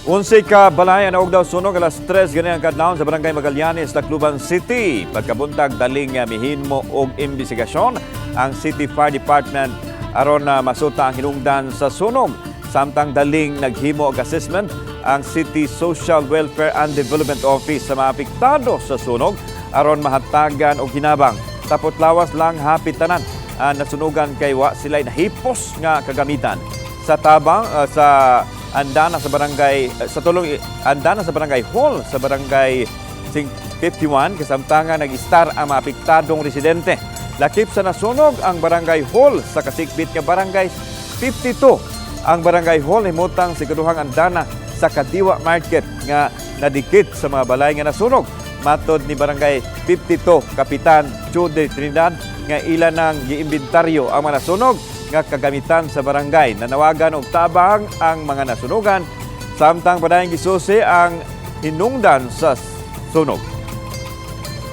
11 ka balay ang naugdaw sunog alas 3 ganinang kadlawon sa Barangay Magallanes, Tacloban City. Pagkabuntag, daling mihinmo og imbestigasyon ang City Fire Department aron na masuta ang hinungdan sa sunog. Samtang daling naghimo og assessment ang City Social Welfare and Development Office sa mga apektado sa sunog aron mahatagan og hinabang. Tapot lawas lang hapit tanan ang nasunugan kay wa sila nahipos nga kagamitan. Sa tabang sa andana sa barangay sa tulong andana sa barangay hall sa Barangay 51, kasamtangan nag-istar ang mga apektadong residente. Lakip sa nasunog ang barangay hall sa kasikbit nga Barangay 52. Ang barangay hall himutang siguruhang andana sa Kadiwa Market nga nadikit sa mga balay nga nasunog. Matod ni Barangay 52 Kapitan Jude Trinidad nga ila nang giimbentaryo ang mga nasunog nga kagamitan sa barangay. Nanawagan og tabang ang mga nasunugan samtang padayon gisusi ang hinungdan sa sunog.